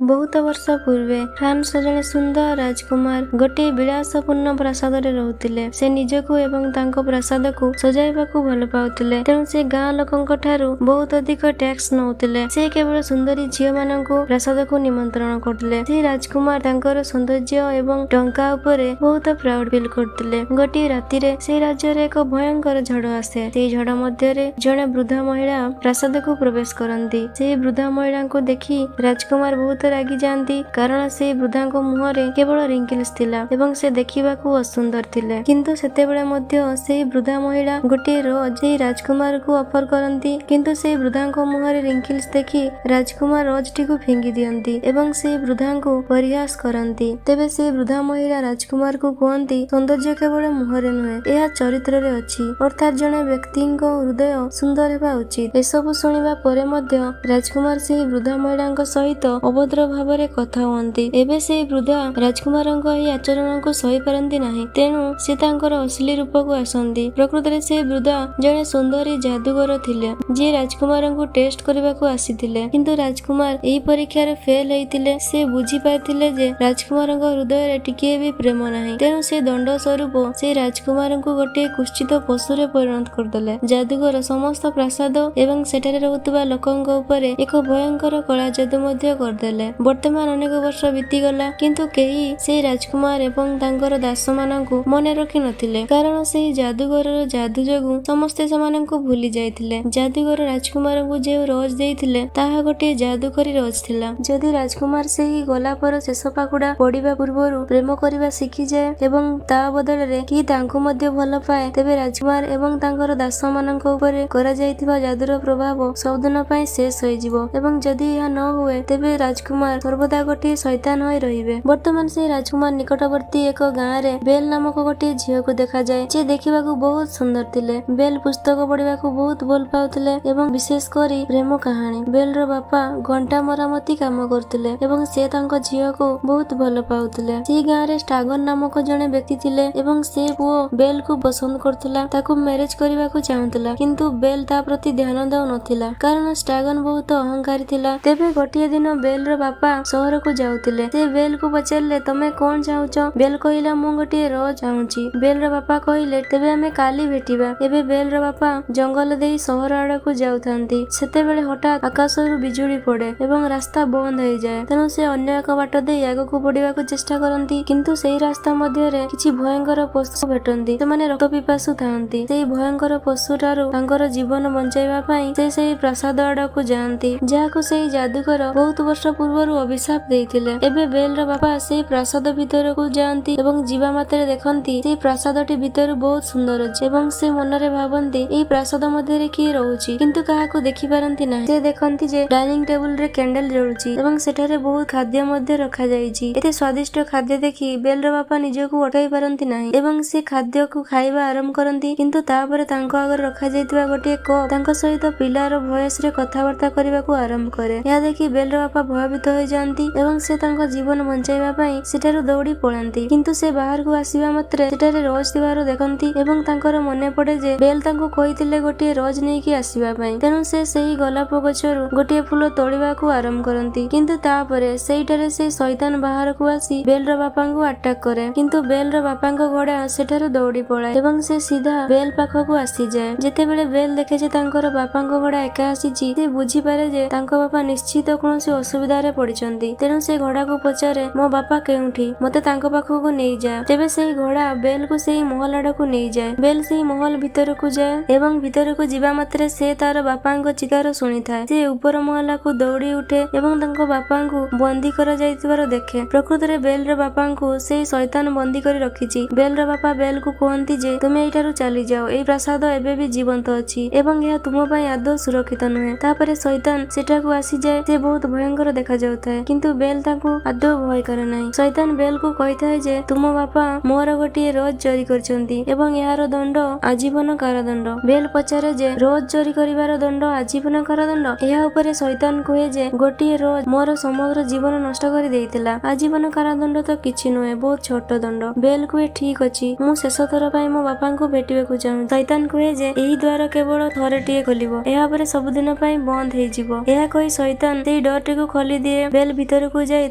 ବହୁତ ବର୍ଷ ପୂର୍ବେ ଫ୍ରାନ୍ସର ଜଣେ ସୁନ୍ଦର ରାଜକୁମାର ଗୋଟିଏ ବିଳାସପୂର୍ଣ୍ଣ ପ୍ରାସାଦରେ ରହୁଥିଲେ। ସେ ନିଜକୁ ଏବଂ ତାଙ୍କ ପ୍ରାସାଦକୁ ସଜାଇବାକୁ ଭଲ ପାଉଥିଲେ, ତେଣୁ ସେ ଗାଁ ଲୋକଙ୍କ ଠାରୁ ବହୁତ ଅଧିକ ଟ୍ୟାକ୍ସ ନଉଥିଲେ। ସେ କେବଳ ସୁନ୍ଦରୀ ଝିଅମାନଙ୍କୁ ପ୍ରାସାଦକୁ ନିମନ୍ତ୍ରଣ କରୁଥିଲେ। ସେହି ରାଜକୁମାର ତାଙ୍କର ସୌନ୍ଦର୍ଯ୍ୟ ଏବଂ ଟଙ୍କା ଉପରେ ବହୁତ ପ୍ରାଉଡ ଫିଲ୍ କରୁଥିଲେ। ଗୋଟିଏ ରାତିରେ ସେହି ରାଜ୍ୟରେ ଏକ ଭୟଙ୍କର ଝଡ଼ ଆସେ। ସେହି ଝଡ଼ ମଧ୍ୟରେ ଜଣେ ବୃଦ୍ଧା ମହିଳା ପ୍ରାସାଦକୁ ପ୍ରବେଶ କରନ୍ତି। ସେହି ବୃଦ୍ଧା ମହିଳାଙ୍କୁ ଦେଖି ରାଜକୁମାର ବହୁତ ରାଗି ଯାଆନ୍ତି, କାରଣ ସେହି ବୃଦ୍ଧାଙ୍କ ମୁହଁରେ କେବଳ ରିଙ୍କିଲ୍ସ ଥିଲା ଏବଂ ସେ ଦେଖିବାକୁ ଅସୁନ୍ଦର ଥିଲେ। କିନ୍ତୁ ସେତେବେଳେ ମଧ୍ୟ ସେହି ବୃଦ୍ଧା ମହିଳା ଗୋଟିଏ ରୋଜ ସେହି ରାଜକୁମାରକୁ ଅଫର କରନ୍ତି। କିନ୍ତୁ ସେହି ବୃଦ୍ଧାଙ୍କ ମୁହଁରେ ରିଙ୍କିଲ୍ସ ଦେଖି ରାଜକୁମାର ରୋଜଟିକୁ ଫିଙ୍ଗି ଦିଅନ୍ତି ଏବଂ ସେହି ବୃଦ୍ଧାଙ୍କୁ ପରିହାସ କରନ୍ତି। ତେବେ ସେହି ବୃଦ୍ଧା ମହିଳା ରାଜକୁମାରକୁ କୁହନ୍ତି, ସୌନ୍ଦର୍ଯ୍ୟ କେବଳ ମୁହଁରେ ନୁହେଁ, ଏହା ଚରିତ୍ରରେ ଅଛି, ଅର୍ଥାତ୍ ଜଣେ ବ୍ୟକ୍ତିଙ୍କ ହୃଦୟ ସୁନ୍ଦର ହେବା ଉଚିତ। ଏସବୁ ଶୁଣିବା ପରେ ମଧ୍ୟ ରାଜକୁମାର ସେହି ବୃଦ୍ଧା ମହିଳାଙ୍କ ସହିତ ଅଭଦ୍ର ଭାବରେ କଥା ହୁଅନ୍ତି। ଏବେ ସେହି ବୃଦ୍ଧା ରାଜକୁମାରଙ୍କ ଏହି ଆଚରଣକୁ ସହିପାରନ୍ତି ନାହିଁ, ତେଣୁ ସେ ତାଙ୍କର ଅସଲି ରୂପକୁ ଆସନ୍ତି। ପ୍ରକୃତରେ ସେହି ବୃଦ୍ଧା ଜଣେ ସୁନ୍ଦରୀ ଯାଦୁଗର ଥିଲେ, ଯିଏ ରାଜକୁମାରଙ୍କୁ ଟେଷ୍ଟ କରିବାକୁ ଆସିଥିଲେ। କିନ୍ତୁ ରାଜକୁମାର ଏହି ପରୀକ୍ଷାରେ ଫେଲ ହେଇଥିଲେ। ସେ ବୁଝିପାରିଥିଲେ ଯେ ରାଜକୁମାରଙ୍କ ହୃଦୟରେ ଟିକିଏ ବି ପ୍ରେମ ନାହିଁ, ତେଣୁ ସେ ଦଣ୍ଡ ସ୍ୱରୂପ ସେ ରାଜକୁମାରଙ୍କୁ ଗୋଟିଏ କୁତ୍ସିତ ପଶୁରେ ପରିଣତ କରିଦେଲେ। ଯାଦୁଗର ସମସ୍ତ ପ୍ରାସାଦ ଏବଂ ସେଠାରେ ରହୁଥିବା ଲୋକଙ୍କ ଉପରେ ଏକ ଭୟଙ୍କର କଳା ଯାଦୁ ମଧ୍ୟ କରିଦେଲେ। ବର୍ତ୍ତମାନ ଅନେକ ବର୍ଷ ବିତିଗଲା, କିନ୍ତୁ କେହି ସେହି ରାଜକୁମାର ଏବଂ ତାଙ୍କର ଦାସମାନଙ୍କୁ ମନେ ରଖି ନଥିଲେ, କାରଣ ସେହି ଯାଦୁଗରର ଯାଦୁ ଯୋଗୁଁ ସମସ୍ତେ ସେମାନଙ୍କୁ ଭୁଲି ଯାଇଥିଲେ। ଯାଦୁଗର ରାଜକୁମାରଙ୍କୁ ଯେଉଁ ରୋଜ ଦେଇଥିଲେ, ତାହା ଗୋଟିଏ ଯାଦୁକରୀ ରୋଜ ଥିଲା। ଯଦି ରାଜକୁମାର ସେହି ଗୋଲାପର ଶେଷ ପାଖୁଡ଼ା ପଡ଼ିବା ପୂର୍ବରୁ ପ୍ରେମ କରିବା ଶିଖିଯାଏ ଏବଂ ତା ବଦଳରେ କେହି ତାଙ୍କୁ ମଧ୍ୟ ଭଲ ପାଏ, ତେବେ ରାଜକୁମାର ଏବଂ ତାଙ୍କର ଦାସମାନଙ୍କ ଉପରେ କରାଯାଇଥିବା ଯାଦୁର ପ୍ରଭାବ ସବୁଦିନ ପାଇଁ ଶେଷ ହୋଇଯିବ, ଏବଂ ଯଦି ଏହା ନ ହୁଏ, ତେବେ ରାଜକୁମାର ସର୍ବଦା ଗୋଟିଏ ଶୈତାନ ହୋଇ ରହିବେ। ବର୍ତ୍ତମାନ ସେହି ରାଜକୁମାର ନିକଟବର୍ତ୍ତୀ ଏକ ଗାଁରେ ବେଲ ନାମକ ଗୋଟିଏ ଝିଅକୁ ଦେଖାଯାଏ, ଯିଏ ଦେଖିବାକୁ ବହୁତ ସୁନ୍ଦର ଥିଲେ। ବେଲ ପୁସ୍ତକ ପଢିବାକୁ ବହୁତ ଭଲ ପାଉଥିଲେ ଏବଂ ବିଶେଷ କରି ପ୍ରେମ କାହାଣୀ। ବେଲର ବାପା ଘଣ୍ଟା ମରାମତି କାମ କରୁଥିଲେ ଏବଂ ସେ ତାଙ୍କ ଝିଅକୁ ବହୁତ ଭଲ ପାଉଥିଲେ। ସେହି ଗାଁରେ ଷ୍ଟାଗନ ନାମକ ଜଣେ ବ୍ୟକ୍ତି ଥିଲେ ଏବଂ ସେ ପୁଅ ବେଲକୁ ପସନ୍ଦ କରୁଥିଲା, ତାକୁ ମ୍ୟାରେଜ କରିବାକୁ ଚାହୁଁଥିଲା। କିନ୍ତୁ ବେଲ ତା ପ୍ରତି ଧ୍ୟାନ ଦେଉନଥିଲା, କାରଣ ଷ୍ଟାଗନ ବହୁତ ଅହଙ୍କାରୀ ଥିଲା। ତେବେ ଗୋଟିଏ ଦିନ ବେଲର ବାପା ସହରକୁ ଯାଉଥିଲେ। ସେ ବେଲକୁ ପଚାରିଲେ, ତମେ କଣ ଚାହୁଁଛ? ବେଲ କହିଲା, ମୁଁ ଗୋଟିଏ ରୋଜ ଚାହୁଁଛି। ବେଲର ବାପା କହିଲେ, ତେବେ ଆମେ କାଲି ଭେଟିବା। ଏବେ ବେଲର ବାପା ଜଙ୍ଗଲ ଦେଇ ସହର ଆଡକୁ ଯାଉଥାନ୍ତି। ସେତେବେଳେ ହଠାତ୍ ଆକାଶରୁ ବିଜୁଳି ପଡେ ଏବଂ ରାସ୍ତା ବନ୍ଦ ହେଇଯାଏ। ତେଣୁ ସେ ଅନ୍ୟ ଏକ ବାଟ ଦେଇ ଆଗକୁ ବଢିବାକୁ ଚେଷ୍ଟା କରନ୍ତି, କିନ୍ତୁ ସେହି ରାସ୍ତା ମଧ୍ୟରେ କିଛି ଭୟଙ୍କର ପଶୁ ଭେଟନ୍ତି। ସେମାନେ ରକ୍ତ ପିପାସୁ ଥାଆନ୍ତି। ସେହି ଭୟଙ୍କର ପଶୁ ଠାରୁ ତାଙ୍କର ଜୀବନ ବଞ୍ଚାଇବା ପାଇଁ ସେ ସେହି ପ୍ରାସାଦ ଆଡକୁ ଯାଆନ୍ତି, ଯାହାକୁ ସେହି ଯାଦୁଗର ବହୁତ ବର୍ଷ ପୂର୍ବରୁ ଅଭିଶାପ ଦେଇଥିଲେ। ଏବେ ବେଲର ବାପା ସେହି ପ୍ରାସାଦ ଭିତରକୁ ଯାଆନ୍ତି ଏବଂ ଯିବା ମାତ୍ରେ ଦେଖନ୍ତି ସେହି ପ୍ରାସାଦଟି ଭିତରୁ ବହୁତ ସୁନ୍ଦର ଅଛି, ଏବଂ ସେ ମନରେ ଭାବନ୍ତି, ଏହି ପ୍ରାସାଦ ମଧ୍ୟରେ କିଏ ରହୁଛି? କିନ୍ତୁ କାହାକୁ ଦେଖିପାରନ୍ତି ନାହିଁ। ସେ ଦେଖନ୍ତି ଯେ ଡାଇନିଂ ଟେବୁଲରେ କ୍ୟାଣ୍ଡେଲ ଜଳୁଛି ଏବଂ ସେଠାରେ ବହୁତ ଖାଦ୍ୟ ମଧ୍ୟ ରଖାଯାଇଛି। ଏତେ ସ୍ୱାଦିଷ୍ଟ ଖାଦ୍ୟ ଦେଖି ବେଲର ବାପା ନିଜକୁ ଅଟକାଇ ପାରନ୍ତି ନାହିଁ ଏବଂ ସେ ଖାଦ୍ୟକୁ ଖାଇବା ଆରମ୍ଭ କରନ୍ତି। କିନ୍ତୁ ତାପରେ ତାଙ୍କ ଆଗରେ ରଖାଯାଇଥିବା ଗୋଟିଏ କପ୍ ତାଙ୍କ ସହିତ ପିଲାର ଭଏସରେ କଥାବାର୍ତ୍ତା କରିବାକୁ ଆରମ୍ଭ କରେ। ଏହା ଦେଖି ବେଲର ବାପା ଭୟଭୀତ ହୋଇଯାଆନ୍ତି ଏବଂ ସେ ତାଙ୍କ ଜୀବନ ବଞ୍ଚାଇବା ପାଇଁ ସେଠାରୁ ଦୌଡ଼ି ପଳାନ୍ତି। କିନ୍ତୁ ସେ ବାହାରକୁ ଆସିବା ମାତ୍ରେ ସେଠାରେ ରୋଜ ଥିବାର ଦେଖନ୍ତି ଏବଂ ତାଙ୍କର ମନେ ପଡେ ଯେ ବେଲ ତାଙ୍କୁ କହିଥିଲେ ଗୋଟିଏ ରୋଜ ନେଇକି ଆସିବା ପାଇଁ। ତେଣୁ ସେ ସେହି ଗୋଲାପ ଗଛରୁ ଗୋଟିଏ ଫୁଲ ତୋଳିବାକୁ ଆରମ୍ଭ କରନ୍ତି। କିନ୍ତୁ ତାପରେ ସେଇଠାରେ ସେ ଶୈତାନ ବାହାରକୁ ଆସି ବେଲର ବାପାଙ୍କୁ ଆଟାକ କରେ। କିନ୍ତୁ ବେଲର ବାପାଙ୍କ ଘୋଡା ସେଠାରୁ ଦୌଡ଼ି ପଳାଏ ଏବଂ ସେ ସିଧା ବେଲ ପାଖକୁ ଆସିଯାଏ। ଯେତେବେଳେ ବେଲ ଦେଖେ ଯେ ତାଙ୍କର ବାପାଙ୍କ ଘୋଡା ଏକା ଆସିଛି, ସେ ବୁଝିପାରେ ଯେ ତାଙ୍କ ବାପା ନିଶ୍ଚିତ କୌଣସି ଅସୁବିଧାରେ ପଡିଛନ୍ତି। ତେଣୁ ସେ ଘୋଡାକୁ ପଚାରେ, ମୋ ବାପା କେଉଁଠି? ମତେ ତାଙ୍କ ପାଖକୁ ନେଇଯା। ତେବେ ସେହି ଘୋଡା ବେଲକୁ ସେହି ମହଲ ଆଡକୁ ନେଇଯାଏ। ବେଲ ସେହି ମହଲ ଭିତରକୁ ଯାଏ ଏବଂ ଭିତରକୁ ଯିବା ମାତ୍ରେ ସେ ତାର ବାପାଙ୍କ ଚିତ୍କାର ଶୁଣିଥାଏ। ସେ ଉପର ମହଲାକୁ ଦୌଡ଼ି ଉଠେ ଏବଂ ତାଙ୍କ ବାପାଙ୍କୁ ବନ୍ଦୀ କରାଯାଇଥିବାର ଦେଖେ। ପ୍ରକୃତରେ ବେଲର ବାପାଙ୍କୁ ସେହି ଶୈତାନ ବନ୍ଦୀ କରି ରଖିଛି। ବେଲର ବାପା ବେଲକୁ କୁହନ୍ତି ଯେ ତୁମେ ଏଇଠାରୁ ଚାଲିଯାଅ, ଏହି ପ୍ରାସାଦ ଏବେ ବି ଜୀବନ୍ତ ଅଛି ଏବଂ ଏହା ତୁମ ପାଇଁ ଆଦୌ ସୁରକ୍ଷିତ ନୁହେଁ। ତାପରେ ଶୈତାନ ସେଠାକୁ ଆସିଯାଏ। ସେ ବହୁତ ଭୟଙ୍କର ଦେଖାଯାଉଥାଏ, କିନ୍ତୁ ବେଲ ତାଙ୍କୁ ଆଦୌ ଭୟ କରେ ନାହିଁ। ଶୈତାନ ବେଲକୁ କହିଥାଏ ଯେ ତୁମ ବାପା ମୋର ଗୋଟିଏ ରୋଜ ଚୋରି କରିଛନ୍ତି ଏବଂ ଏହାର ଦଣ୍ଡ ଆଜୀବନ କାରାଦଣ୍ଡ। ବେଲ ପଚାରେ ଯେ ରୋଜ ଚୋରି କରିବାର ଦଣ୍ଡ ଆଜୀବନ କାରାଦଣ୍ଡ? ଏହା ଉପରେ ଶୈତାନ କୁହେ ଯେ ଗୋଟିଏ ରୋଜ ମୋର ସମଗ୍ର ଜୀବନ ନଷ୍ଟ କରି ଦେଇଥିଲା, ଆଜୀବନ କାରାଦଣ୍ଡ ତ କିଛି ନୁହେଁ, ବହୁତ ଛୋଟ ଦଣ୍ଡ। ବେଲ କୁହେ, ଠିକ ଅଛି, ମୁଁ ଶେଷ ଥର ପାଇଁ ମୋ ବାପାଙ୍କୁ ଭେଟିବାକୁ ଚାହୁଁଛି। ଶୈତାନ କୁହେ ଯେ ଏହି ଦ୍ୱାର କେବଳ ଥରଟିଏ ଖୋଲିବ, ଏହା ପରେ ସବୁଦିନ ପାଇଁ ବନ୍ଦ ହେଇଯିବ। ଏହା କହି ଶୈତାନ ସେହି ଡୋରଟିକୁ ଖୋଲିଦିଏ। ଦିଏ। ବେଲ୍ ଭିତରକୁ ଯାଇ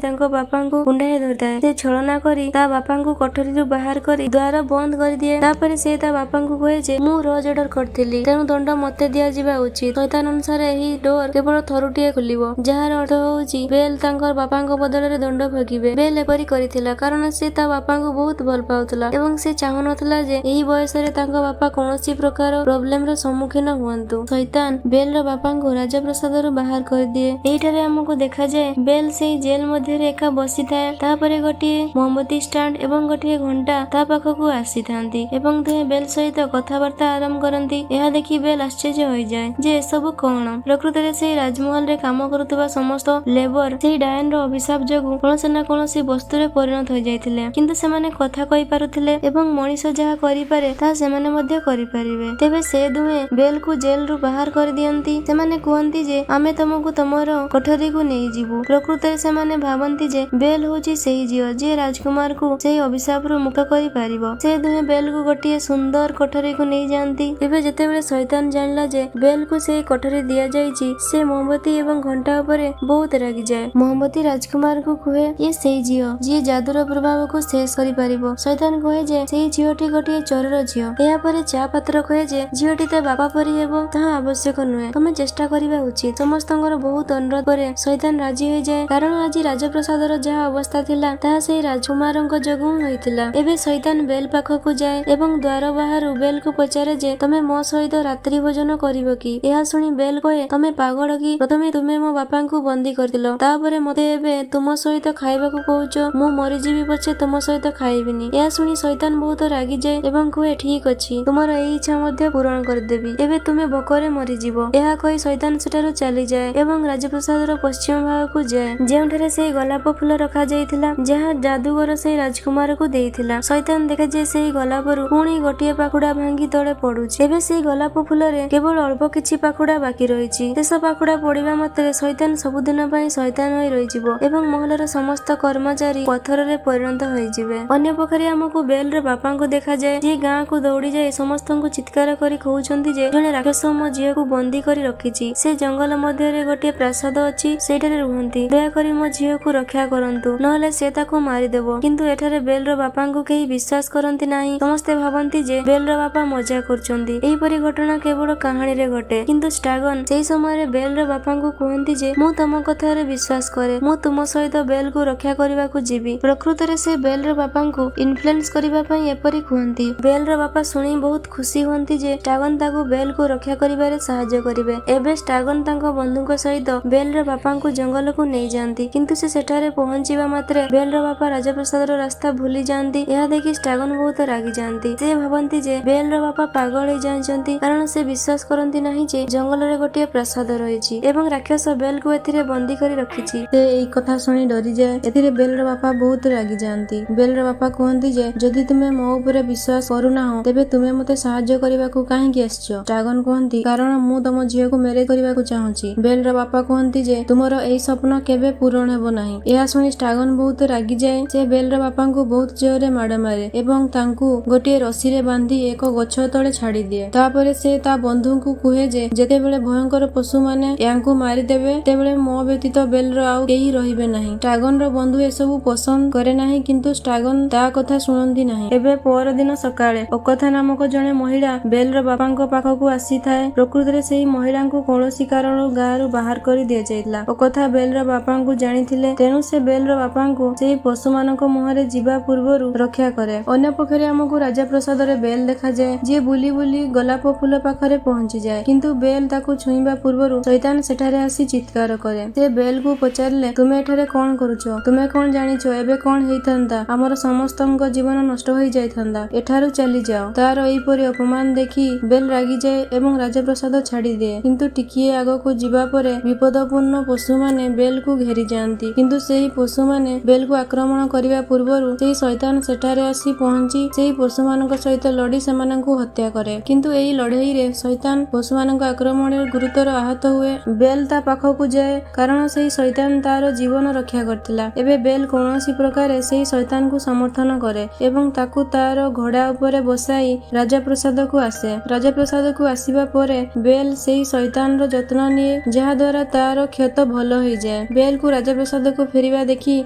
ତାଙ୍କ ବାପାଙ୍କୁ କୁଣ୍ଢାଇ ଧରିଥାଏ। ସେ ଛଳନା କରି ତା ବାପାଙ୍କୁ କୋଠରୀରୁ ବାହାର କରି ଦ୍ୱାର ବନ୍ଦ କରିଦିଏ। ତାପରେ ସେ ତା ବାପାଙ୍କୁ କୁହେ ଯେ ମୁଁ ରୋଜ ଅର୍ଡର କରିଥିଲି, ତେଣୁ ଦଣ୍ଡ ମତେ ଦିଆଯିବା ଉଚିତ। ଶୈତାନ ଅନୁସାରେ ଏହି ଡୋର କେବଳ ଥରୁଟିଏ ଖୋଲିବ, ଯାହାର ଅର୍ଥ ହେଉଛି ବେଲ୍ ତାଙ୍କ ବାପାଙ୍କ ବଦଳରେ ଦଣ୍ଡ ଭୋଗିବେ। ବେଲ୍ ଏପରି କରିଥିଲା କାରଣ ସେ ତା ବାପାଙ୍କୁ ବହୁତ ଭଲ ପାଉଥିଲା ଏବଂ ସେ ଚାହୁଁନଥିଲା ଯେ ଏହି ବୟସରେ ତାଙ୍କ ବାପା କୌଣସି ପ୍ରକାର ପ୍ରୋବ୍ଲେମର ସମ୍ମୁଖୀନ ହୁଅନ୍ତୁ। ଶୈତାନ ବେଲର ବାପାଙ୍କୁ ରାଜପ୍ରାସାଦରୁ ବାହାର କରିଦିଏ। ଏହିଠାରେ ଆମକୁ ଦେଖାଯାଏ ବେଲ୍ ସେଇ ଜେଲ ମଧ୍ୟରେ ଏକା ବସିଥାଏ। ତାପରେ ଗୋଟିଏ ମୋହମବତୀ ଷ୍ଟାଣ୍ଡ ଏବଂ ଗୋଟିଏ ଘଣ୍ଟା ତା ପାଖକୁ ଆସିଥାନ୍ତି ଏବଂ ଦୁହେଁ ବେଲ୍ ସହିତ କଥାବାର୍ତ୍ତା ଆରମ୍ଭ କରନ୍ତି। ଏହା ଦେଖି ବେଲ୍ ଆଶ୍ଚର୍ଯ୍ୟ ହୋଇଯାଏ ଯେ ଏସବୁ କଣ। ପ୍ରକୃତରେ ସେଇ ରାଜମହଲରେ କାମ କରୁଥିବା ସମସ୍ତ ଲେବର ସେହି ଡାଇନର ଅଭିଶାପ ଯୋଗୁଁ କୌଣସି ନା କୌଣସି ବସ୍ତୁରେ ପରିଣତ ହୋଇଯାଇଥିଲେ, କିନ୍ତୁ ସେମାନେ କଥା କହିପାରୁଥିଲେ ଏବଂ ମଣିଷ ଯାହା କରିପାରେ ତାହା ସେମାନେ ମଧ୍ୟ କରିପାରିବେ। ତେବେ ସେ ଦୁହେଁ ବେଲକୁ ଜେଲରୁ ବାହାର କରିଦିଅନ୍ତି। ସେମାନେ କୁହନ୍ତି ଯେ ଆମେ ତମକୁ ତମର କୋଠରୀକୁ ନେଇଯିବୁ। ପ୍ରକୃତରେ ସେମାନେ ଭାବନ୍ତି ଯେ ବେଲ୍ ହେଉଛି ସେହି ଝିଅ ଯିଏ ରାଜକୁମାରକୁ ସେହି ଅଭିଶାପରୁ ମୁକ୍ତ କରିପାରିବ। ସେ ଦୁହେଁ ବେଲକୁ ଗୋଟିଏ ସୁନ୍ଦର କୋଠରୀକୁ ନେଇଯାଆନ୍ତି। ଏବେ ଯେତେବେଳେ ଶୈତାନ ଜାଣିଲା ଯେ ବେଲକୁ ସେହି କୋଠରୀ ଦିଆଯାଇଛି, ସେ ମୋହମବତୀ ଏବଂ ଘଣ୍ଟା ଉପରେ ବହୁତ ରାଗିଯାଏ। ମୋହମବତୀ ରାଜକୁମାରକୁ କୁହେ ଇଏ ସେଇ ଝିଅ ଯିଏ ଯାଦୁର ପ୍ରଭାବକୁ ଶେଷ କରିପାରିବ। ଶୈତାନ କହେ ଯେ ସେଇ ଝିଅଟି ଗୋଟିଏ ଚୋରର ଝିଅ। ଏହାପରେ ଚା ପାତ୍ର କହେ ଯେ ଝିଅଟି ତା ବାପା ପରି ହେବ ତାହା ଆବଶ୍ୟକ ନୁହେଁ, ତମେ ଚେଷ୍ଟା କରିବା ଉଚିତ। ସମସ୍ତଙ୍କର ବହୁତ ଅନୁରୋଧ ପରେ ଶୈତାନ ରାଜି ହୋଇଯାଏ, କାରଣ ଆଜି ରାଜପ୍ରାସାଦର ଯାହା ଅବସ୍ଥା ଥିଲା ତାହା ସେଇ ରାଜକୁମାରଙ୍କ ଯୋଗୁଁ ହୋଇଥିଲା। ଏବେ ଶୈତାନ ବେଲ୍ ପାଖକୁ ଯାଏ ଏବଂ ଦ୍ୱାର ବାହାରୁ ବେଲକୁ ପଚାରେ ଯେ ତମେ ମୋ ସହିତ ରାତ୍ରି ଭୋଜନ କରିବ କି? ଏହା ଶୁଣି ବେଲ୍ କହେ ତମେ ପାଗଳ କି? ପ୍ରଥମେ ତୁମେ ମୋ ବାପାଙ୍କୁ ବନ୍ଦୀ କରିଥିଲ, ତାପରେ ମତେ ଏବେ ତୁମ ସହିତ ଖାଇବାକୁ କହୁଛ। ମୁଁ ମରିଯିବି ପଛେ ତୁମ ସହିତ ଖାଇବିନି। ଏହା ଶୁଣି ଶୈତାନ ବହୁତ ରାଗିଯାଏ ଏବଂ କୁହେ ଠିକ ଅଛି, ତୁମର ଏହି ଇଚ୍ଛା ମଧ୍ୟ ପୂରଣ କରିଦେବି, ଏବେ ତୁମେ ଭୋକରେ ମରିଯିବ। ଏହା କହି ଶୈତାନ ସେଠାରୁ ଚାଲିଯାଏ ଏବଂ ରାଜପ୍ରାସାଦର ପଶ୍ଚିମ ଭାଗକୁ ଯାଏ, ଯେଉଁଠାରେ ସେହି ଗୋଲାପ ଫୁଲ ରଖାଯାଇଥିଲା ଯାହା ଯାଦୁଗର ସେହି ରାଜକୁମାରକୁ ଦେଇଥିଲା। ଶୈତାନ ଦେଖେ ଯେ ସେହି ଗୋଲାପରୁ ପୁଣି ଗୋଟିଏ ପାଖୁଡା ଭାଙ୍ଗି ତଳେ ପଡୁଛି। ଏବେ ସେହି ଗୋଲାପ ଫୁଲରେ କେବଳ ଅଳ୍ପ କିଛି ପାଖୁଡା ବାକି ରହିଛି। ଶେଷ ପାଖୁଡା ପଡିବା ମାତ୍ରେ ଶୈତାନ ସବୁଦିନ ପାଇଁ ଶୈତାନ ହୋଇ ରହିଯିବ ଏବଂ ମହଲର ସମସ୍ତ କର୍ମଚାରୀ ପଥରରେ ପରିଣତ ହୋଇଯିବେ। ଅନ୍ୟ ପକ୍ଷରେ ଆମକୁ ବେଲର ବାପାଙ୍କୁ ଦେଖାଯାଏ, ଯିଏ ଗାଁକୁ ଦୌଡ଼ି ଯାଇ ସମସ୍ତଙ୍କୁ ଚିତ୍କାର କରି କହୁଛନ୍ତି ଯେ ଜଣେ ରାକ୍ଷସ ମୋ ଝିଅକୁ ବନ୍ଦୀ କରି ରଖିଛି। ସେ ଜଙ୍ଗଲ ମଧ୍ୟରେ ଗୋଟିଏ ପ୍ରାସାଦ ଅଛି, ସେଇଠାରେ ରୁହନ୍ତି। ଦୟାକରି ମୋ ଝିଅକୁ ରକ୍ଷା କରନ୍ତୁ, ନହେଲେ ସେ ତାକୁ ମାରିଦେବ। କିନ୍ତୁ ଏଠାରେ ବେଲର ବାପାଙ୍କୁ କେହି ବିଶ୍ୱାସ କରନ୍ତି ନାହିଁ। ସମସ୍ତେ ଭାବନ୍ତି ଯେ ବେଲର ବାପା ମଜା କରୁଛନ୍ତି। ଏହିପରି ଘଟଣା କେବଳ କାହାଣୀରେ ଘଟେ। କିନ୍ତୁ ଷ୍ଟାଗନ ସେହି ସମୟରେ ବେଲର ବାପାଙ୍କୁ କୁହନ୍ତି ଯେ ମୁଁ ତମ କଥାରେ ବିଶ୍ୱାସ କରେ, ମୁଁ ତୁମ ସହିତ ବେଲକୁ ରକ୍ଷା କରିବାକୁ ଯିବି। ପ୍ରକୃତରେ ସେ ବେଲର ବାପାଙ୍କୁ ଇନଫ୍ଲୁଏନ୍ସ କରିବା ପାଇଁ ଏପରି କୁହନ୍ତି। ବେଲର ବାପା ଶୁଣି ବହୁତ ଖୁସି ହୁଅନ୍ତି ଯେ ଷ୍ଟାଗନ ତାକୁ ବେଲକୁ ରକ୍ଷା କରିବାରେ ସାହାଯ୍ୟ କରିବେ। ଏବେ ଷ୍ଟାଗନ ତାଙ୍କ ବନ୍ଧୁଙ୍କ ସହିତ ବେଲର ବାପାଙ୍କୁ ଜଙ୍ଗଲକୁ ନେଇଯାଆନ୍ତି, କିନ୍ତୁ ସେ ସେଠାରେ ପହଞ୍ଚିବା ମାତ୍ରେ ବେଲର ବାପା ରାଜପ୍ରାସାଦର ରାସ୍ତା ଭୁଲି ଯାଆନ୍ତି। ଏହା ଦେଖି ଷ୍ଟାଗନ ବହୁତ ରାଗିଯାଆନ୍ତି। ସେ ଭାବନ୍ତି ଯେ ବେଲର ବାପା ପାଗଳ ହେଇଯାଇଛନ୍ତି, କାରଣ ସେ ବିଶ୍ୱାସ କରନ୍ତି ନାହିଁ ଯେ ଜଙ୍ଗଲରେ ଗୋଟିଏ ପ୍ରାସାଦ ରହିଛି ଏବଂ ରାକ୍ଷସ ବେଲକୁ ଏଥିରେ ବନ୍ଦୀ କରି ରଖିଛି। ସେ ଏଇ କଥା ଶୁଣି ଡରିଯାଏ। ଏଥିରେ ବେଲର ବାପା ବହୁତ ରାଗିଯାଆନ୍ତି। ବେଲର ବାପା କୁହନ୍ତି ଯେ ଯଦି ତୁମେ ମୋ ଉପରେ ବିଶ୍ୱାସ କରୁନାହଁ ତେବେ ତୁମେ ମୋତେ ସାହାଯ୍ୟ କରିବାକୁ କାହିଁକି ଆସିଛ? ଷ୍ଟାଗନ କୁହନ୍ତି କାରଣ ମୁଁ ତମ ଝିଅକୁ ମ୍ୟାରେଜ କରିବାକୁ ଚାହୁଁଛି। ବେଲର ବାପା କୁହନ୍ତି ଯେ ତୁମର ଏହି ସ୍ୱପ୍ନ କେବେ ପୂରଣ ହେବ ନାହିଁ। ଏହା ଶୁଣି ଷ୍ଟାଗନ ବହୁତ ରାଗିଯାଏ। ସେ ବେଲର ବାପାଙ୍କୁ ବହୁତ ଜୋରରେ ମାଡ଼ ମାରେ ଏବଂ ତାଙ୍କୁ ଗୋଟିଏ ରସିରେ ବାନ୍ଧି ଏକ ଗଛ ତଳେ ଛାଡ଼ିଦିଏ। ତାପରେ ସେ ତା ବନ୍ଧୁଙ୍କୁ କୁହେ ଯେ ଯେତେବେଳେ ଭୟଙ୍କର ପଶୁମାନେ ୟାଙ୍କୁ ମାରିଦେବେ ସେତେବେଳେ ମୋ ବ୍ୟତୀତ ବେଲର ଆଉ କେହି ରହିବେ ନାହିଁ। ଷ୍ଟାଗନର ବନ୍ଧୁ ଏସବୁ ପସନ୍ଦ କରେ ନାହିଁ, କିନ୍ତୁ ଷ୍ଟାଗନ ତା କଥା ଶୁଣନ୍ତି ନାହିଁ। ଏବେ ପରଦିନ ସକାଳେ ଅକଥା ନାମକ ଜଣେ ମହିଳା ବେଲର ବାପାଙ୍କ ପାଖକୁ ଆସିଥାଏ। ପ୍ରକୃତରେ ସେହି ମହିଳାଙ୍କୁ କୌଣସି କାରଣରୁ ଗାଁରୁ ବାହାର କରି ଦିଆଯାଇଥିଲା। ଅକଥା ବେଲର ବାପାଙ୍କୁ ଜାଣିଥିଲେ, ତେଣୁ ସେ ବେଲର ବାପାଙ୍କୁ ସେହି ପଶୁମାନଙ୍କ ମୁହଁରେ ଯିବା ପୂର୍ବରୁ ରକ୍ଷା କରେ। ଅନ୍ୟ ପକ୍ଷରେ ଆମକୁ ରାଜପ୍ରାସାଦରେ ବେଲ ଦେଖାଯାଏ, ଯିଏ ବୁଲି ବୁଲି ଗୋଲାପ ଫୁଲ ପାଖରେ ପହଞ୍ଚିଯାଏ। କିନ୍ତୁ ବେଲ ତାକୁ ଛୁଇଁବା ପୂର୍ବରୁ ଶୈତାନ ସେଠାରେ ଆସି ଚିତ୍କାର କରେ। ସେ ବେଲକୁ ପଚାରିଲେ ତୁମେ ଏଠାରେ କଣ କରୁଛ? ତୁମେ କଣ ଜାଣିଛ ଏବେ କଣ ହେଇଥାନ୍ତା? ଆମର ସମସ୍ତଙ୍କ ଜୀବନ ନଷ୍ଟ ହୋଇଯାଇଥାନ୍ତା। ଏଠାରୁ ଚାଲିଯାଅ। ତାର ଏହିପରି ଅପମାନ ଦେଖି ବେଲ ରାଗିଯାଏ ଏବଂ ରାଜପ୍ରାସାଦ ଛାଡ଼ିଦିଏ। କିନ୍ତୁ ଟିକିଏ ଆଗକୁ ଯିବା ପରେ ବିପଦପୂର୍ଣ୍ଣ ପଶୁମାନେ ବେଲକୁ ଘେରିଯାଆନ୍ତି। କିନ୍ତୁ ସେହି ପଶୁମାନେ ବେଲକୁ ଆକ୍ରମଣ କରିବା ପୂର୍ବରୁ ସେହି ଶୈତାନ ସେଠାରେ ଆସି ପହଞ୍ଚି ସେହି ପଶୁମାନଙ୍କ ସହିତ ଲଢି ସେମାନଙ୍କୁ ହତ୍ୟା କରେ। କିନ୍ତୁ ଏହି ଲଢେଇରେ ଶୈତାନ ପଶୁମାନଙ୍କ ଆକ୍ରମଣରେ ଗୁରୁତର ଆହତ ହୁଏ। ବେଲ ତା ପାଖକୁ ଯାଏ, କାରଣ ସେହି ଶୈତାନ ତାର ଜୀବନ ରକ୍ଷା କରିଥିଲା। ଏବେ ବେଲ କୌଣସି ପ୍ରକାରେ ସେହି ଶୈତାନକୁ ସମର୍ଥନ କରେ ଏବଂ ତାକୁ ତାର ଘୋଡା ଉପରେ ବସାଇ ରାଜପ୍ରାସାଦକୁ ଆସେ। ରାଜପ୍ରାସାଦକୁ ଆସିବା ପରେ ବେଲ ସେହି ଶୈତାନର ଯତ୍ନ ନିଏ, ଯାହା ଦ୍ୱାରା ତାର କ୍ଷତ ଭଲ ହେଇଯାଏ। ହୋଇଯାଏ। ବେଲ୍କୁ ରାଜପ୍ରାସାଦକୁ ଫେରିବା ଦେଖି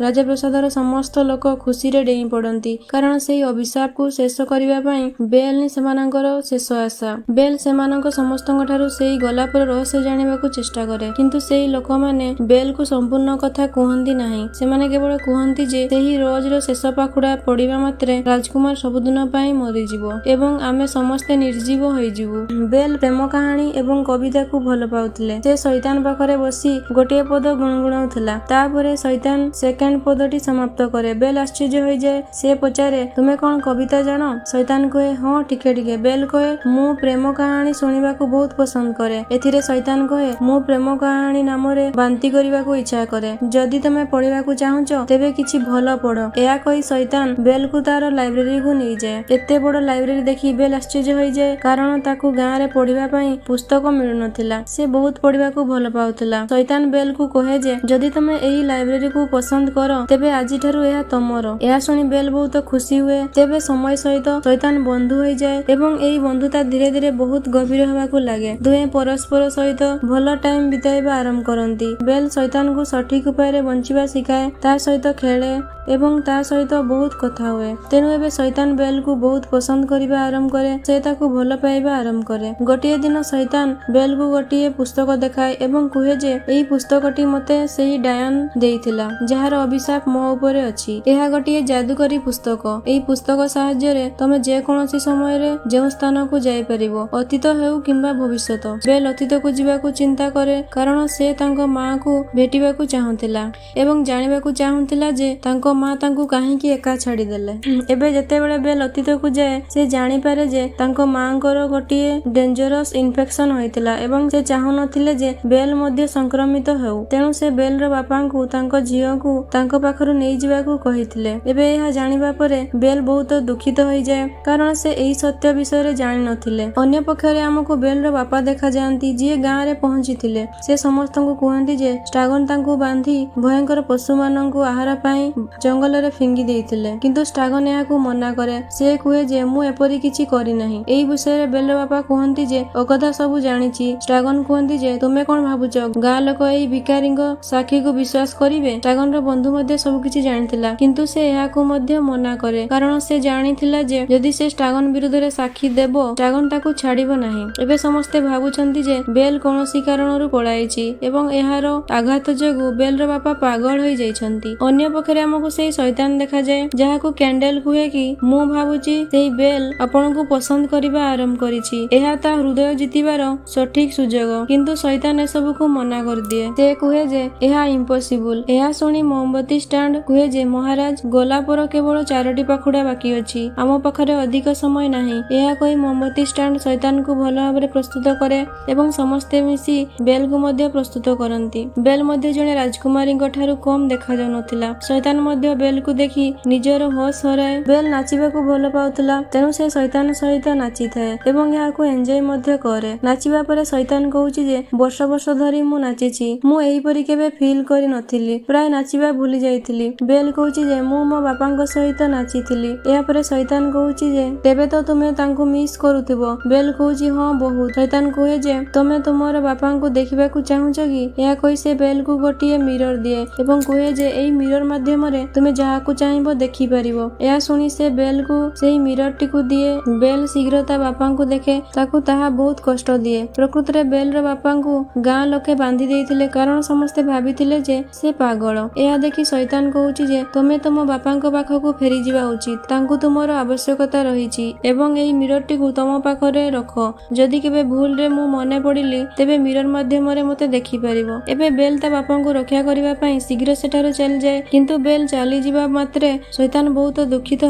ରାଜପ୍ରାସାଦର ସମସ୍ତ ଲୋକ ଖୁସିରେ ଡେଇଁ ପଡ଼ନ୍ତି, କାରଣ ସେହି ଅଭିଶାପକୁ ଶେଷ କରିବା ପାଇଁ ବେଲ୍ ହିଁ ସେମାନଙ୍କର ଶେଷ ଆଶା। ବେଲ୍ ସେମାନଙ୍କ ସମସ୍ତଙ୍କ ଠାରୁ ସେହି ଗୋଲାପର ରହସ୍ୟ ଜାଣିବାକୁ ଚେଷ୍ଟା କରେ, କିନ୍ତୁ ସେହି ଲୋକମାନେ ବେଲ୍କୁ ସମ୍ପୂର୍ଣ୍ଣ କଥା କୁହନ୍ତି ନାହିଁ। ସେମାନେ କେବଳ କୁହନ୍ତି ଯେ ସେହି ରୋଜର ଶେଷ ପାଖୁଡ଼ା ପଡ଼ିବା ମାତ୍ରେ ରାଜକୁମାର ସବୁଦିନ ପାଇଁ ମରିଯିବ ଏବଂ ଆମେ ସମସ୍ତେ ନିର୍ଜୀବ ହୋଇଯିବୁ। ବେଲ୍ ପ୍ରେମ କାହାଣୀ ଏବଂ କବିତାକୁ ଭଲ ପାଉଥିଲେ। ସେ ଶୈତାନ ପାଖରେ ବସି ଗୋଟିଏ ପଦ ଗୁଣୁଗୁଣାଉଥିଲା। ତାପରେ ଶୈତାନ ସେକେଣ୍ଡ ପଦଟି ସମାପ୍ତ କରେ। ବେଲ୍ ଆଶ୍ଚର୍ଯ୍ୟ ହୋଇଯାଏ। ସେ ପଚାରେ, ତୁମେ କଣ କବିତା ଜାଣ? ଶୈତାନ କୁହେ, ହଁ, ଟିକେ ଟିକେ। ବେଲ୍ କହେ, ମୁଁ ପ୍ରେମ କାହାଣୀ ଶୁଣିବାକୁ ବହୁତ ପସନ୍ଦ କରେ। ଏଥିରେ ଶୈତାନ କହେ, ମୁଁ ପ୍ରେମ କାହାଣୀ ନାମରେ ବାନ୍ତି କରିବାକୁ ଇଚ୍ଛା କରେ। ଯଦି ତୁମେ ପଢିବାକୁ ଚାହୁଁଛ ତେବେ କିଛି ଭଲ ପଢ। ଏହା କହି ଶୈତାନ ବେଲ୍କୁ ତାର ଲାଇବ୍ରେରୀକୁ ନେଇଯାଏ। ଏତେ ବଡ ଲାଇବ୍ରେରୀ ଦେଖି ବେଲ୍ ଆଶ୍ଚର୍ଯ୍ୟ ହୋଇଯାଏ, କାରଣ ତାକୁ ଗାଁରେ ପଢିବା ପାଇଁ ପୁସ୍ତକ ମିଳୁନଥିଲା। ସେ ବହୁତ ପଢିବାକୁ ଭଲ ପାଉଥିଲା। ଶୈତାନ ବେଲ୍କୁ କହେ ଯେ ଯଦି ତୁମେ ଏହି ଲାଇବ୍ରେରୀକୁ ପସନ୍ଦ କର ତେବେ ଆଜିଠାରୁ ଏହା ତମର। ଏହା ଶୁଣି ବେଲ୍ ବହୁତ ଖୁସି ହୁଏ। ତେବେ ସମୟ ସହିତ ଶୈତାନ ବନ୍ଧୁ ହୋଇଯାଏ ଏବଂ ଏହି ବନ୍ଧୁତା ଧୀରେ ଧୀରେ ବହୁତ ଗଭୀର ହେବାକୁ ଲାଗେ। ଦୁହେଁ ପରସ୍ପର ସହିତ ଭଲ ଟାଇମ ବିତାଇବା ଆରମ୍ଭ କରନ୍ତି। ବେଲ୍ ଶୈତାନକୁ ସଠିକ ଉପାୟରେ ବଞ୍ଚିବା ଶିଖାଏ, ତା ସହିତ ଖେଳେ ଏବଂ ତା ସହିତ ବହୁତ କଥା ହୁଏ। ତେଣୁ ଏବେ ଶୈତାନ ବେଲ୍କୁ ବହୁତ ପସନ୍ଦ କରିବା ଆରମ୍ଭ କରେ। ସେ ତାକୁ ଭଲ ପାଇବା ଆରମ୍ଭ କରେ। ଗୋଟିଏ ଦିନ ଶୈତାନ ବେଲ୍କୁ ଗୋଟିଏ ପୁସ୍ତକ ଦେଖାଏ ଏବଂ କୁହେ ଯେ ଏହି ପୁସ୍ତକଟି ମୋତେ ସେହି ଡାୟନ ଦେଇଥିଲା ଯାହାର ଅଭିଶାପ ମୋ ଉପରେ ଅଛି। ଏହା ଗୋଟିଏ ଯାଦୁକରୀ ପୁସ୍ତକ। ଏହି ପୁସ୍ତକ ସାହାଯ୍ୟରେ ତମେ ଯେକୌଣସି ସମୟରେ ଯେଉଁ ସ୍ଥାନକୁ ଯାଇପାରିବ, ଅତୀତ ହେଉ କିମ୍ବା ଭବିଷ୍ୟତ। ବେଲ୍ ଅତୀତକୁ ଯିବାକୁ ଚିନ୍ତା କରେ, କାରଣ ସେ ତାଙ୍କ ମାଆକୁ ଭେଟିବାକୁ ଚାହୁଁଥିଲା ଏବଂ ଜାଣିବାକୁ ଚାହୁଁଥିଲା ଯେ ତାଙ୍କ ମା ତାଙ୍କୁ କାହିଁକି ଏକା ଛାଡ଼ିଦେଲେ। ଏବେ ଯେତେବେଳେ ବେଲ୍ ଅତୀତକୁ ଯାଏ, ସେ ଜାଣିପାରେ ଯେ ତାଙ୍କ ମାଆଙ୍କର ଗୋଟିଏ ଡେଞ୍ଜରସ୍ ଇନଫେକ୍ସନ ହୋଇଥିଲା ଏବଂ ସେ ଚାହୁଁନଥିଲେ ଯେ ବେଲ୍ ମଧ୍ୟ ସଂକ୍ରମିତ ହେଉ। ତେଣୁ ସେ ବେଲ୍ର ବାପାଙ୍କୁ ତାଙ୍କ ଝିଅକୁ ତାଙ୍କ ପାଖରୁ ନେଇଯିବାକୁ କହିଥିଲେ। ଏବେ ଏହା ଜାଣିବା ପରେ ବେଲ୍ ବହୁତ ଦୁଃଖିତ ହୋଇଯାଏ, କାରଣ ସେ ଏହି ସତ୍ୟ ବିଷୟରେ ଜାଣିନଥିଲେ। ଅନ୍ୟ ପକ୍ଷରେ ଆମକୁ ବେଲ୍ର ବାପା ଦେଖାଯାଆନ୍ତି, ଯିଏ ଗାଁରେ ପହଞ୍ଚିଥିଲେ। ସେ ସମସ୍ତଙ୍କୁ କୁହନ୍ତି ଯେ ଷ୍ଟାଗନ ତାଙ୍କୁ ବାନ୍ଧି ଭୟଙ୍କର ପଶୁମାନଙ୍କୁ ଆହାର ପାଇଁ ଜଙ୍ଗଲରେ ଫିଙ୍ଗି ଦେଇଥିଲେ। କିନ୍ତୁ ଷ୍ଟାଗନ ଏହାକୁ ମନା କରେ। ସେ କୁହେ ଯେ ମୁଁ ଏପରି କିଛି କରିନାହିଁ। ଏହି ବିଷୟରେ ବେଲ୍ର ବାପା କୁହନ୍ତି ଯେ ଅଗଧା ସବୁ ଜାଣିଛି। ଷ୍ଟାଗନ କୁହନ୍ତି ଯେ ତୁମେ କଣ ଭାବୁଛ ଗାଁ ଲୋକ ଏହି ଭିକାରୀଙ୍କ ସାକ୍ଷୀକୁ ବିଶ୍ୱାସ କରିବେ? ଷ୍ଟାଗନର ବନ୍ଧୁ ମଧ୍ୟ ସବୁକିଛି ଜାଣିଥିଲା, କିନ୍ତୁ ସେ ଏହାକୁ ମଧ୍ୟ ମନା କରେ, କାରଣ ସେ ଜାଣିଥିଲା ଯେ ଯଦି ସେ ଷ୍ଟାଗନ ବିରୁଦ୍ଧରେ ସାକ୍ଷୀ ଦେବ, ଷ୍ଟାଗନ ତାକୁ ଛାଡ଼ିବ ନାହିଁ। ଏବେ ସମସ୍ତେ ଭାବୁଛନ୍ତି ଯେ ବେଲ୍ କୌଣସି କାରଣରୁ ପଳାଇଛି ଏବଂ ଏହାର ଆଘାତ ଯୋଗୁଁ ବେଲ୍ର ବାପା ପାଗଳ ହୋଇଯାଇଛନ୍ତି। ଅନ୍ୟ ପକ୍ଷରେ ଆମକୁ ସେହି ଶୈତାନ ଦେଖାଯାଏ, ଯାହାକୁ କ୍ୟାଣ୍ଡେଲ କୁହେ କି ମୁଁ ଭାବୁଛି ସେହି ବେଲ୍ ଆପଣଙ୍କୁ ପସନ୍ଦ କରିବା ଆରମ୍ଭ କରିଛି। ଏହା ତା ହୃଦୟ ଜିତିବାର ସଠିକ ସୁଯୋଗ। କିନ୍ତୁ ଶୈତାନ ଏସବୁକୁ ମନା କରିଦିଏ। ସେ କୁହେ ଯେ ଏହା ଇମ୍ପସିବୁଲ। ଏହା ଶୁଣି ମୋମବତୀ ଷ୍ଟାଣ୍ଡ କୁହେ ଯେ ମହାରାଜ, ଗୋଲାପର କେବଳ 4ଟି ପାଖୁଡ଼ା ବାକି ଅଛି। ଆମ ପାଖରେ ଅଧିକ ସମୟ ନାହିଁ। ଏହା କହି ମୋମବତୀ ଷ୍ଟାଣ୍ଡ ଶୈତାନକୁ ଭଲ ଭାବରେ ପ୍ରସ୍ତୁତ କରେ ଏବଂ ସମସ୍ତେ ମିଶି ବେଲ୍କୁ ମଧ୍ୟ ପ୍ରସ୍ତୁତ କରନ୍ତି। ବେଲ୍ ମଧ୍ୟ ଜଣେ ରାଜକୁମାରୀଙ୍କ ଠାରୁ କମ୍ ଦେଖାଯାଉନଥିଲା। ଶୈତାନ ମଧ୍ୟ ବେଲ୍କୁ ଦେଖି ନିଜର ହୋଶ ହରାଏ। ବେଲ୍ ନାଚିବାକୁ ଭଲ ପାଉଥିଲା, ତେଣୁ ସେ ଶୈତାନ ସହିତ ନାଚିଥାଏ ଏବଂ ଏହାକୁ ଏନ୍ଜୟ ମଧ୍ୟ କରେ। ନାଚିବା ପରେ ଶୈତାନ କହୁଛି ଯେ ବର୍ଷ ବର୍ଷ ଧରି ମୁଁ ନାଚିଛି, ମୁଁ ଏହିପରି କେବେ ଫିଲ୍ କରି ନଥିଲି, ପ୍ରାୟ ନାଚିବା ଭୁଲି ଯାଇଥିଲି। ବେଲ୍ କହୁଛି ଯେ ମୁଁ ମୋ ବାପାଙ୍କ ସହିତ ନାଚିଥିଲି। ଏହାପରେ ଶୈତାନ କହୁଛି ଯେ ତେବେ ତ ତୁମେ ତାଙ୍କୁ ମିସ୍ କରୁଥିବ। ବେଲ୍ କହୁଛି ହଁ, ବହୁତ। ଶୈତାନ କୁହେ ଯେ ତମେ ତୁମର ବାପାଙ୍କୁ ଦେଖିବାକୁ ଚାହୁଁଛ କି? ଏହା କହି ସେ ବେଲ୍କୁ ଗୋଟିଏ ମିରର ଦିଏ ଏବଂ କୁହେ ଯେ ଏହି ମିରର ମାଧ୍ୟମରେ ତୁମେ ଯାହାକୁ ଚାହିଁବ ଦେଖିପାରିବ। ଏହା ଶୁଣି ସେ ବେଲ୍କୁ ସେହି ମିରରଟିକୁ ଦିଏ। ବେଲ୍ ଶୀଘ୍ର ତା ବାପାଙ୍କୁ ଦେଖେ, ତାକୁ ତାହା ବହୁତ କଷ୍ଟ ଦିଏ। ପ୍ରକୃତରେ ବେଲ୍ର ବାପାଙ୍କୁ ଗାଁ ଲୋକେ ବାନ୍ଧି ଦେଇଥିଲେ, କାରଣ ସମସ୍ତେ ଭାବିଥିଲେ ଯେ ସେ ପାଗଳ। ଏହା ଦେଖି ଶୈତାନ କହୁଛି ଯେ ତୁମେ ତୁମ ବାପାଙ୍କ ପାଖକୁ ଫେରିଯିବା ଉଚିତ, ତାଙ୍କୁ ତୁମର ଆବଶ୍ୟକତା ରହିଛି ଏବଂ ଏହି ମିରରଟିକୁ ତମ ପାଖରେ ରଖ। ଯଦି କେବେ ଭୁଲରେ ମୁଁ ମନେ ପଡ଼ିଲି ତେବେ ମିରର ମାଧ୍ୟମରେ ମୋତେ ଦେଖିପାରିବ। ଏବେ ବେଲ୍ ତା ବାପାଙ୍କୁ ରକ୍ଷା କରିବା ପାଇଁ ଶୀଘ୍ର ସେଠାରୁ ଚାଲିଯାଏ। କିନ୍ତୁ ବେଲ୍ ଚାଲିଯିବା ମାତ୍ରେ ଶୈତାନ ବହୁତ ଦୁଃଖିତ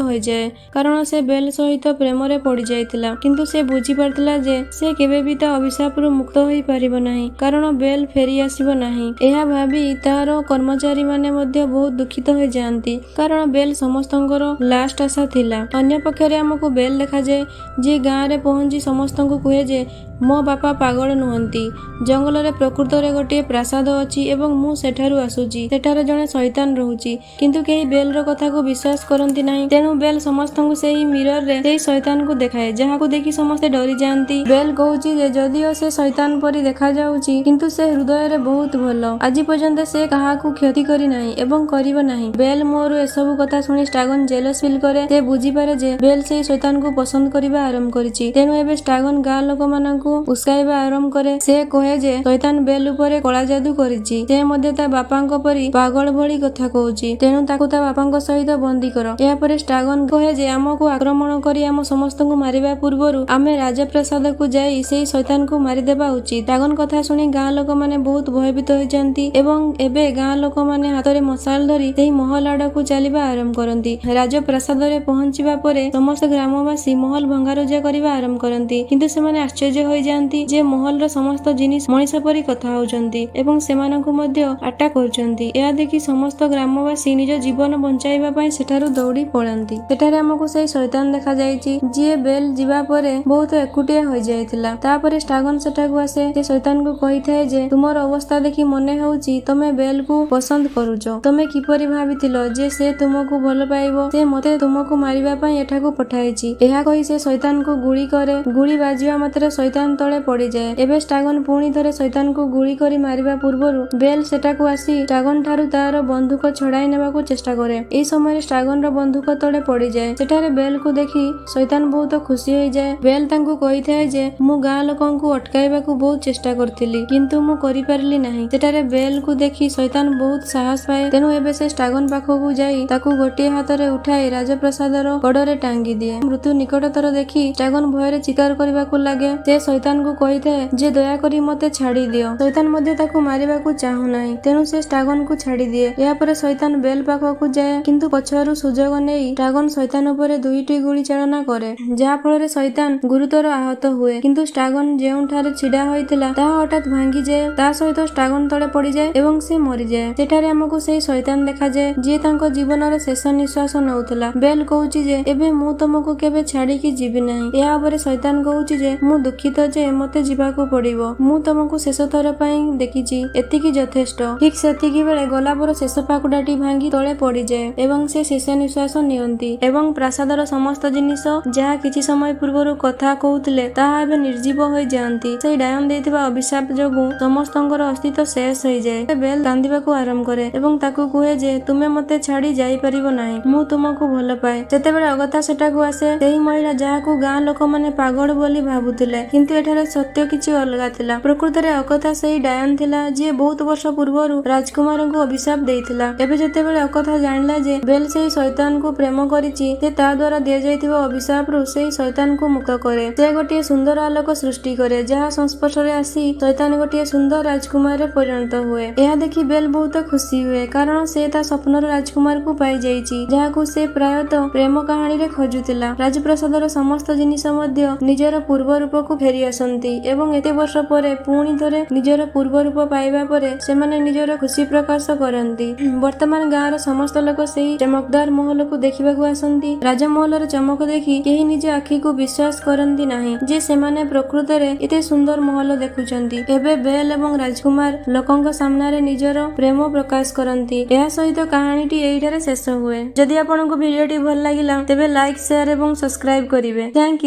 ହୋଇଯାଏ, କାରଣ ସେ ବେଲ୍ ସହିତ ପ୍ରେମରେ ପଡ଼ିଯାଇଥିଲା। କିନ୍ତୁ ସେ ବୁଝିପାରିଥିଲା ଯେ ସେ କେବେ ବି ତା ଅଭିଶାପରୁ ମୁକ୍ତ ହୋଇପାରିବ ନାହିଁ, କାରଣ ବେଲ୍ ଫେରି ଆସିବ ନାହିଁ। ଏହା ଭାବି ତାର କର୍ମଚାରୀମାନେ ମଧ୍ୟ ବହୁତ ଦୁଃଖିତ ହୋଇଯାଆନ୍ତି, କାରଣ ବେଲ୍ ସମସ୍ତଙ୍କର ଲାଷ୍ଟ ଆଶା ଥିଲା। ଅନ୍ୟ ପକ୍ଷରେ ଆମକୁ ବେଲ୍ ଦେଖାଯାଏ, ଯିଏ ଗାଁରେ ପହଞ୍ଚି ସମସ୍ତଙ୍କୁ କୁହେ ଯେ ମୋ ବାପା ପାଗଳ ନୁହନ୍ତି, ଜଙ୍ଗଲରେ ପ୍ରକୃତରେ ଗୋଟିଏ ପ୍ରାସାଦ ଅଛି ଏବଂ ମୁଁ ସେଠାରୁ ଆସୁଛି। ସେଠାରେ ଜଣେ ଶୈତାନ ରହୁଛି। କିନ୍ତୁ କିନ୍ତୁ କେହି ବେଲର କଥାକୁ ବିଶ୍ୱାସ କରନ୍ତି ନାହିଁ। ତେଣୁ ବେଲ ସମସ୍ତଙ୍କୁ ସେହି ମିରରରେ ସେହି ଶୈତାନକୁ ଦେଖାଏ, ଯାହାକୁ ଦେଖି ସମସ୍ତେ ଡରିଯାଆନ୍ତି। ବେଲ କହୁଛି ଯେ ଯଦିଓ ସେ ଶୈତାନ ପରି ଦେଖାଯାଉଛି, କିନ୍ତୁ ସେ ହୃଦୟରେ ବହୁତ ଭଲ। ଆଜି ପର୍ଯ୍ୟନ୍ତ ସେ କାହାକୁ କ୍ଷତି କରି ନାହିଁ ଏବଂ କରିବ ନାହିଁ। ବେଲ ମୁହଁରୁ ଏସବୁ କଥା ଶୁଣି ଷ୍ଟାଗନ ଜେଲସ୍ ଫିଲ୍ କରେ। ସେ ବୁଝିପାରେ ଯେ ବେଲ ସେହି ଶୈତାନକୁ ପସନ୍ଦ କରିବା ଆରମ୍ଭ କରିଛି। ତେଣୁ ଏବେ ଷ୍ଟାଗନ ଗାଁ ଲୋକମାନଙ୍କୁ ଉସ୍କାଇବା ଆରମ୍ଭ କରେ। ସେ କହେ ଯେ ଶୈତାନ ବେଲ ଉପରେ କଳା ଯାଦୁ କରିଛି। ସେ ମଧ୍ୟ ତା ବାପାଙ୍କ ପରି ପାଗଳ ଭଳି କଥା କହୁଛି, ତେଣୁ ତାକୁ ତା ବାପାଙ୍କ ସହିତ ବନ୍ଦୀ କର। ଏହାପରେ ଷ୍ଟାଗନ କହେ ଯେ ଆମକୁ ଆକ୍ରମଣ କରି ଆମ ସମସ୍ତଙ୍କୁ ମାରିବା ପୂର୍ବରୁ ଆମେ ରାଜପ୍ରାସାଦକୁ ଯାଇ ସେହି ଶୈତାନକୁ ମାରିଦେବା ଉଚିତ। ଷ୍ଟାଗନ କଥା ଶୁଣି ଗାଁ ଲୋକମାନେ ବହୁତ ଭୟଭୀତ ହୋଇଯାନ୍ତି ଏବଂ ଏବେ ଗାଁ ଲୋକମାନେ ହାତରେ ମଶାଲ ଧରି ସେହି ମହଲ ଆଡକୁ ଚାଲିବା ଆରମ୍ଭ କରନ୍ତି। ରାଜପ୍ରାସାଦରେ ପହଞ୍ଚିବା ପରେ ସମସ୍ତ ଗ୍ରାମବାସୀ ମହଲ ଭଙ୍ଗାରୁଜା କରିବା ଆରମ୍ଭ କରନ୍ତି, କିନ୍ତୁ ସେମାନେ ଆଶ୍ଚର୍ଯ୍ୟ ହୋଇଯାଆନ୍ତି ଯେ ମହଲର ସମସ୍ତ ଜିନିଷ ମଣିଷ ପରି କଥା ହଉଛନ୍ତି ଏବଂ ସେମାନଙ୍କୁ ମଧ୍ୟ ଆଟାକ୍ କରୁଛନ୍ତି। ଏହା ଦେଖି ସମସ୍ତ ଗ୍ରାମବାସୀ ନିଜ ଜୀବନ ବଞ୍ଚାଇବା ପାଇଁ ସେଠାରୁ ଦୌଡ଼ି ପଳାନ୍ତି। ସେଠାରେ ଆମକୁ ସେହି ଶୈତାନ ଦେଖାଯାଇଛି, ଯିଏ ବେଲ ଯିବା ପରେ ବହୁତ ଏକୁଟିଆ ହୋଇଯାଇଥିଲା। ତାପରେ ଷ୍ଟାଗନ ସେଠାକୁ ଆସେ। ସେ ଶୈତାନକୁ କହିଥାଏ ଯେ ତୁମର ଅବସ୍ଥା ଦେଖି ମନେ ହେଉଛି ତମେ ବେଲକୁ ପସନ୍ଦ କରୁଛ। ତମେ କିପରି ଭାବିଥିଲ ଯେ ସେ ତୁମକୁ ଭଲ ପାଇବ? ସେ ମତେ ତୁମକୁ ମାରିବା ପାଇଁ ଏଠାକୁ ପଠାଇଛି। ଏହା କହି ସେ ଶୈତାନକୁ ଗୁଳି କରେ। ଗୁଳି ବାଜିବା ମାତ୍ରେ ଶୈତାନ ତଳେ ପଡ଼ିଯାଏ। ଏବେ ଷ୍ଟାଗନ ପୁଣି ଥରେ ଶୈତାନକୁ ଗୁଳି କରି ମାରିବା ପୂର୍ବରୁ ବେଲ ସେଠାକୁ ଆସି ଷ୍ଟାଗନ ଠାରୁ ତାର ବନ୍ଧୁକ ଛଡାଇ ନେବାକୁ ଚେଷ୍ଟା କରେ। ଏହି ସମୟରେ ଷ୍ଟାଗନର ବନ୍ଧୁକ ତଳେ ପଡ଼ିଯାଏ। ସେଠାରେ ବେଲକୁ ଦେଖି ଶୈତାନ ବହୁତ ଖୁସି ହୋଇଯାଏ। ବେଲ ତାଙ୍କୁ କହିଥାଏ ଯେ ମୁଁ ଗାଁ ଲୋକଙ୍କୁ ଅଟକାଇବାକୁ ବହୁତ ଚେଷ୍ଟା କରିଥିଲି, କିନ୍ତୁ ମୁଁ କରିପାରିଲି ନାହିଁ। ସେଠାରେ ବେଲକୁ ଦେଖି ଶୈତାନ ବହୁତ ସାହସ ପାଏ। ତେଣୁ ଏବେ ସେ ଷ୍ଟାଗନ ପାଖକୁ ଯାଇ ତାକୁ ଗୋଟିଏ ହାତରେ ଉଠାଇ ରାଜପ୍ରାସାଦର କଡରେ ଟାଙ୍ଗି ଦିଏ। ମୃତ୍ୟୁ ନିକଟତର ଦେଖି ଷ୍ଟାଗନ ଭୟରେ ଚିତ୍କାର କରିବାକୁ ଲାଗେ। ସେ ଶୈତାନକୁ କହିଥାଏ ଯେ ଦୟାକରି ମତେ ଛାଡି ଦିଅ। ଶୈତାନ ମଧ୍ୟ ତାକୁ ମାରିବାକୁ ଚାହୁଁନାହିଁ, ତେଣୁ ସେ ଷ୍ଟାଗନକୁ ଛାଡି ଦିଏ। ଏହାପରେ ଶୈତାନ ବେଲ ପାଖକୁ ଯାଏ, କିନ୍ତୁ ପଛରୁ ସୁଯୋଗ ନେଇ ଷ୍ଟାଗନ ଶୈତାନ ଉପରେ 2ଟି ଗୁଳି ଚାଳନା କରେ, ଯାହା ଫଳରେ ଶୈତାନ ଗୁରୁତର ଆହତ ହୁଏ। କିନ୍ତୁ ଷ୍ଟାଗନ ଯେଉଁଠାରେ ଛିଡା ହୋଇଥିଲା ତାହା ହଠାତ୍ ଭାଙ୍ଗିଯାଏ। ତା ସହିତ ଷ୍ଟାଗନ ତଳେ ପଡିଯାଏ ଏବଂ ସେ ମରିଯାଏ। ସେଠାରେ ଆମକୁ ସେହି ଶୈତାନ ଦେଖାଯାଏ, ଯିଏ ତାଙ୍କ ଜୀବନର ଶେଷ ନିଶ୍ୱାସ ନେଉଥିଲା। ବେଲ କହୁଛି ଯେ ଏବେ ମୁଁ ତମକୁ କେବେ ଛାଡିକି ଯିବି ନାହିଁ। ଏହା ଉପରେ ଶୈତାନ କହୁଛି ଯେ ମୁଁ ଦୁଃଖିତ ଯେ ମତେ ଯିବାକୁ ପଡିବ। ମୁଁ ତମକୁ ଶେଷ ଥର ପାଇଁ ଦେଖିଛି, ଏତିକି ଯଥେଷ୍ଟ। ଠିକ ସେତିକି ବେଳେ ଗୋଲାପର ଶେଷ ପାଖୁଡାଟି ଭାଙ୍ଗି ତଳେ ପଡିଯାଏ ଏବଂ ସେ ଶେଷ ନିଶ୍ୱାସ ନିଅନ୍ତି ଏବଂ ପ୍ରାସାଦର ସମସ୍ତ ଜିନିଷ ଯାହା କିଛି ସମୟ ପୂର୍ବରୁ କଥା କହୁଥିଲେ ତାହା ଏବେ ନିର୍ଜୀବ ହୋଇଯାଆନ୍ତି। ସେହି ଡାୟନ ଦେଇଥିବା ଅଭିଶାପ ଯୋଗୁଁ ସମସ୍ତଙ୍କର ଅସ୍ତିତ୍ୱ ଶେଷ ହୋଇଯାଏ। ବେଲ କାନ୍ଦିବାକୁ ଆରମ୍ଭ କରେ ଏବଂ ତାକୁ କୁହେ ଯେ ତୁମେ ମତେ ଛାଡି ଯାଇପାରିବ ନାହିଁ, ମୁଁ ତୁମକୁ ଭଲ ପାଏ। ସେତେବେଳେ ଅଗଥା ସେଠାକୁ ଆସେ, ସେହି ମହିଳା ଯାହାକୁ ଗାଁ ଲୋକମାନେ ପାଗଳ ବୋଲି ଭାବୁଥିଲେ, କିନ୍ତୁ ଏଠାରେ ସତ୍ୟ କିଛି ଅଲଗା ଥିଲା। ପ୍ରକୃତରେ ଅକଥା ସେହି ଡାୟନ ଥିଲା, ଯିଏ ବହୁତ ବର୍ଷ ପୂର୍ବରୁ ରାଜକୁମାରଙ୍କୁ ଅଭିଶାପ ଦେଇଥିଲା। ଏବେ ଯେତେବେଳେ ଅକଥା ଜାଣିଲା ଯେ ବେଲ ସେହି ଶୈତାନକୁ ପ୍ରେମ କରିଛି, ସେ ତା ଦ୍ୱାରା ଦିଆଯାଇଥିବା ଅଭିଶାପରୁ ସେହି ଶୈତାନକୁ ମୁକ୍ତ କରେ। ସେ ଗୋଟିଏ ସୁନ୍ଦର ଆଲୋକ ସୃଷ୍ଟି କରେ, ଯାହା ସଂସ୍ପର୍ଶରେ ଆସି ଶୈତାନ ଗୋଟିଏ ସୁନ୍ଦର ରାଜକୁମାରରେ ପରିଣତ ହୁଏ। ଏହା ଦେଖି ବେଲ ବହୁତ ଖୁସି ହୁଏ, କାରଣ ସେ ତା ସ୍ୱପ୍ନର ରାଜକୁମାରକୁ ପାଇଯାଇଛି, ଯାହାକୁ ସେ ପ୍ରାୟତଃ ପ୍ରେମ କାହାଣୀରେ ଖୋଜୁଥିଲା। ରାଜପ୍ରାସାଦର ସମସ୍ତ ଜିନିଷ ମଧ୍ୟ ନିଜର ପୂର୍ବ ରୂପକୁ ଫେରି ଆସନ୍ତି ଏବଂ ଏତେ ବର୍ଷ ପରେ ପୁଣି ଥରେ ନିଜର ପୂର୍ବ ରୂପ ପାଇବା ପରେ ସେମାନେ ନିଜର ଖୁସି ପ୍ରକାଶ କରନ୍ତି। ବର୍ତ୍ତମାନ ଗାଁର ସମସ୍ତ ଲୋକ ସେହି ଚମକଦାର ମହଲକୁ ଦେଖିବାକୁ ଆସନ୍ତି। ରାଜମହଲର ଚମକ ଦେଖି କେହି ନିଜ ଆଖିକୁ ବିଶ୍ୱାସ କରନ୍ତି ନାହିଁ ଯେ ସେମାନେ ପ୍ରକୃତରେ ଏତେ ସୁନ୍ଦର ମହଲ ଦେଖୁଛନ୍ତି। ଏବେ ବେଲ ଏବଂ ରାଜକୁମାର ଲୋକଙ୍କ ସାମ୍ନାରେ ନିଜର ପ୍ରେମ ପ୍ରକାଶ କରନ୍ତି। ଏହା ସହିତ କାହାଣୀଟି ଏଇଠାରେ ଶେଷ ହୁଏ। ଯଦି ଆପଣଙ୍କୁ ଭିଡିଓଟି ଭଲ ଲାଗିଲା, ତେବେ ଲାଇକ୍, ସେୟାର ଏବଂ ସବସ୍କ୍ରାଇବ କରିବେ। Thank you.